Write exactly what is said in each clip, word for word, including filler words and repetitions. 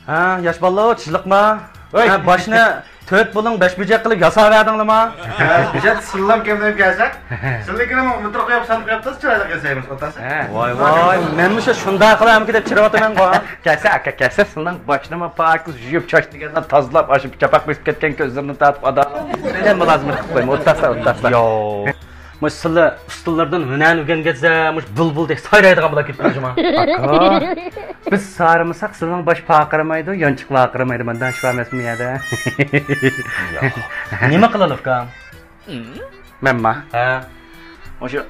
ھە، ياش بالىلار، چىلىقما. ھە، باشنى تۆت بۇلۇڭ، بەش بۇجاق قىلىپ ياساۋەردىڭلىما؟ ھە، بۇجاق سىللام كەمدىن كەلسە. سىللىكىنى مۇترۇق قويۇپ، سان قويۇپتىز، چىرايلىق ياسايمىز، ئوتتاسا. ھە. ۋاي، ۋاي، مەن مۇشۇ شۇنداق قىلامىكىن دەپ چىرىۋاتىمەنغۇ. كەلسە، ئاكا، كەلسە، سىلىنىڭ باشنىمۇ پاكىز يۇيۇپ، چاچ دېگەندە تازىلاپ، ئاشۇ چاپاق بېسىپ كەتكەن كۆزلىرىنى تارتىپ، ئادا. مەن مۇلازىمەت قىلىپ قويايمەن، ئوتتاسا، ئوتتاسا. ياق. مۇشۇ سىلى ئۇستىلىرىدىن ھۈنەرنى ئۆگەنگەنسە، مۇشۇ بۇلبۇلدەك سايرايدىغان بولاپ كېتىپتۇ جۇما. ئاكا، بىز سايرىمىساق سىلىنىڭ باش پارقىرىمايدۇ، يانچۇق ۋارقىرىمايدۇ، مانداق ئىش بار ئەمەسمۇ يەردە؟ ياق. نېمە قىلايلى ئۇكام؟ مەنما؟ ھە. مۇشۇ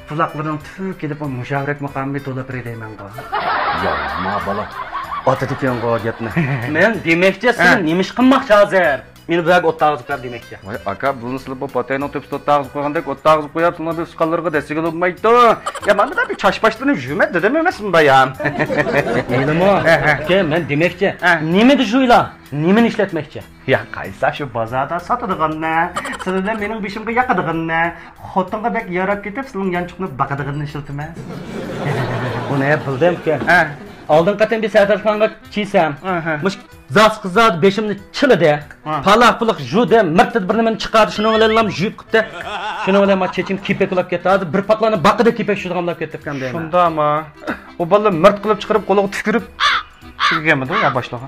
قۇلاقلىرىنىڭ تۈۋىگە كېلىپ، مۇشاۋىرەت مۇقامىنى تولا بېرەي دەيمەنغۇ. ياق، ما بالا. ئاتىدىكەنغۇ گەپنى. مەن دېمەكچى، سىلى ھە. نېمە ئىش قىلماقچى ھازىر؟ مېنى بۇ يەرگە ئوتتۇرىغا سوقۇپ دېمەكچى. ۋاي ئاكا، بۇنى سىلى بۇ پاتاينىڭ تۆپىسىدە ئوتتۇرىغا سوقۇپ قويغاندەك، ئوتتۇرىغا سوقۇپ قويۇپ، سىلىنىڭ بۇ سۇقانلىرىغا دەسسىگىلى بولمايدۇ. يا مانا بىر چاچ باشلىرىنى يۇيىمەن دېدىم ئەمەسمۇ بايام. ھېلىمۇ؟ ھە، ھە. ئۇكا، مەن دېمەكچى، ھە. نېمىدە يۇيىلا؟ نېمىنى ئىشلەتمەكچى؟ يا قايسا شۇ بازاردا ساتىدىغاننى، سىلى بىلەن مېنىڭ بېشىمغا ياقىدىغاننى، خوتۇنغا بەك ياراپ كېتىپ، سىلىنىڭ يانچۇقىنى باقىدىغىنىنى ئىشلىتىمەن. بۇنى بىلدىم ئۇكا. ھە. ئالدىنقى قېتىم بىر سەردارخانغا كىيسەم، ھە، ھە. مۇشۇ زاسقا زادى بېشىمنى چىلىدى. ھە. پالاق پۇلۇق يۇدى، مىرتىدە بىر نېمىنى چىقاردى، شۇنىڭ بىلەن لام يۇيۇپ قىپتۇ. شۇنىڭ بىلەن ما چېچىم كېپەك بولاپ كەتتى. ھازىر بىر پاقلارنى باققىدە كېپەك چۈشىدىغان بولاپ كەتتىكەن دەيمەن. شۇنداقما؟ ئۇ بالىلار مىرت قىلىپ چىقىرىپ قولىغا تۈكۈرۈپ چىقىرگەنمىدۇ يا باشلىقى؟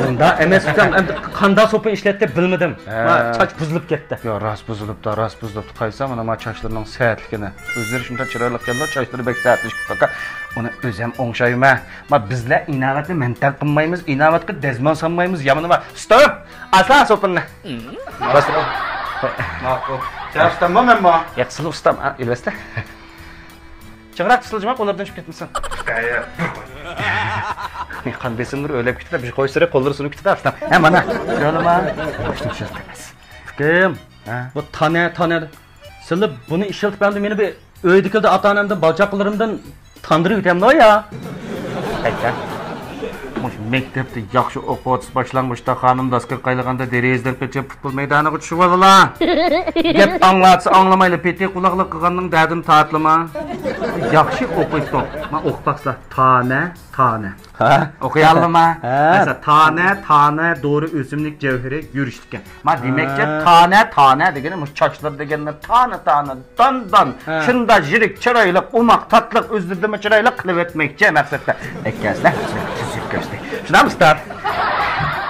ئۇنداق ئەمەس ئۇكام، ئەمدى قانداق سوپۇن ئىشلەتتى بىلمىدىم. ھە. ما چاچ بۇزۇلۇپ كەتتى. يا راست بۇزۇلۇپتۇ، راست بۇزۇلۇپتۇ. قايسا مانا ما چاچلىرىنىڭ سەتلىكىنى. ئۆزلىرى شۇنداق چىرايلىق كەلدى، چاچلىرى بەك سەتلىشىپ كاكا. ئۇنى ئۆزۈم ئوڭشايمەن. ما بىزلەر ئىناۋەتنى مەنتەل قىلمايمىز، ئىناۋەتكە دەزمان سالمايمىز، يامىنى بار. ستوپ! ئاسلا سوپۇننى. باسلا. ماقۇل. سەن ئۇستاممۇ، مەنمۇ؟ ياق، سىلى ئۇستام، ھە، ئېلىۋەتسىلە. چىڭراق تۇتسىلا جۇما، قوللىرىدىن چۈشۈپ كەتمىسۇن. قان بېسىملىرى ئۆرلەپ كېتىدۇ، بىر قوي سۈرە قوللىرى سۇنۇپ كېتىدۇ، ئۇستام. ھە، مانا. كۆرۈلمە. ئۇكام، ھە؟ بۇ تانە، تانە. سىلى بۇنى ئىشلىتىپ ئەمدى مېنى بىر ئۆيدىكىدە ئاتا-ئانامدىن، بالا-چاقىلىرىمدىن تاندۇرۇۋېتەمدۇ يا؟ ئەيتە. مۇشۇ مەكتەپتە ياخشى ئوقۇۋاتسا، باشلانغۇچتا خانىم داسكىغا قايلىغاندا دېرىزىدىن قېچىپ پۇتبول مەيدانىغا چۈشۈۋالىلا. گەپ ئاڭلاتسا ئاڭلىمايلا، پېتى قۇلاقلىق قىلغاننىڭ دەردىنى تارتىلىما. ياخشى ئوقۇيتتۇق. ما ئوقۇپ باقسىلا. تانە، تانە. ھە؟ ئوقۇيالىما؟ ھە. مەسىلەن، تانە، تانە، دورا ئۆسۈملۈك جەۋھىرى يۈرۈشلۈككەن. ما دېمەكچى، ھە. تانە، تانە دېگىنى مۇشۇ چاچلىرى دېگەننى تانە، تانە، دان، دان. ھە. شۇنداق يىرىك، چىرايلىق، ئوماق، تاتلىق، ئۆزلىرىدىنمۇ چىرايلىق قىلىۋەتمەكچى مەقسەتتە. ئەكەلسىلە، سۈزۈپ كۆرسىتەي. شۇنداقمۇ ئۇستا؟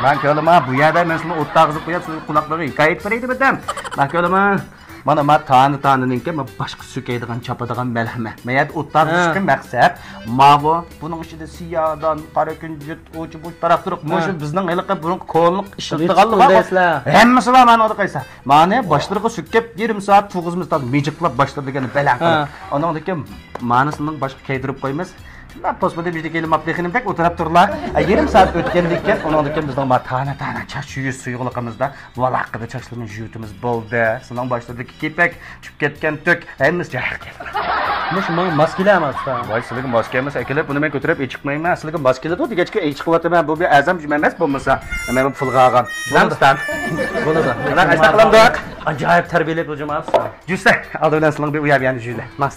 مەن كۆرىمەن، بۇ يەردە مەن سىلىنى ئوتتاغا قويۇپ، سىلىنىڭ قۇلاقلىرىغا ھېكايە ئېيتىپ بېرەي دېمىدىم. مەن كۆرىمەن. مانا ما تانە تانىنىڭكى ما باشقا سۈكەيدىغان، چاپىدىغان مەلھىمى. ما يەردە ئوتتاغا ھە. قويۇشتىكى مەقسەت ماۋۇ. بۇنىڭ ئىچىدە سىيادان، قارا كۈنجۈت، ئۇچ بۇچ تاراق تۇرۇق. ھە. مۇشۇ بىزنىڭ ھېلىقى بۇرۇنقى كونىلىق ئىشلىتىدىغانلار بار. ھەممىسى بار مانا ئۇندا قايسا. مانى باشلىرىغا سۈككەپ يېرىم سائەت تۇرغۇزىمىز، مىجىقلاپ باشلىرى دېگەننى بەلەن قىلىپ. ھە. ئۇنىڭدىن كېيىن مانىسىنىڭ باشقا كەيدۈرۈپ قويىمىز. شۇنداق پوسپىدە بىر كېلىم ئاپتىخىنىمدەك ئولتۇرۇپ تۇرلا. ئە، يېرىم سائەت ئۆتكەندىن كېيىن، ئۇنىڭدىن كېيىن بىزنىڭ ما تانە تانە چاچ يۇيۇش سۇيۇقلۇقىمىزدا ۋالاققىدە چاچلىرىمىزنى يۇيۇۋېتىمىز. بولدى. سىلىنىڭ باشلىرىدىكى كېپەك، چۈشۈپ كەتكەن تۈك، ھەممىسى جايىغا كەلدى. مۇشۇ ماڭا ماس كېلەمدۇ ئۇستا؟ ۋاي، سىلىگە ماس كەلمىسە ئەكېلىپ، بۇنى مەن كۆتۈرۈپ ئېچىقمايمەن. سىلىگە ماس كېلىدۇ دېگەچكە ئېچىقىۋاتىمەن. بۇ بىر ئەزەم جۈمە ئەمەس بولمىسا. مەن بۇ پۇلغا ئالغان. بولىدۇ. بولىدۇ. ئاجايىپ تەربىيەلىك بۇ جۇما ئۇستا. جۈسە، ئالدى بىلەن سىلىڭ بىر ئۇيا بىيانى جۈلە. ماس.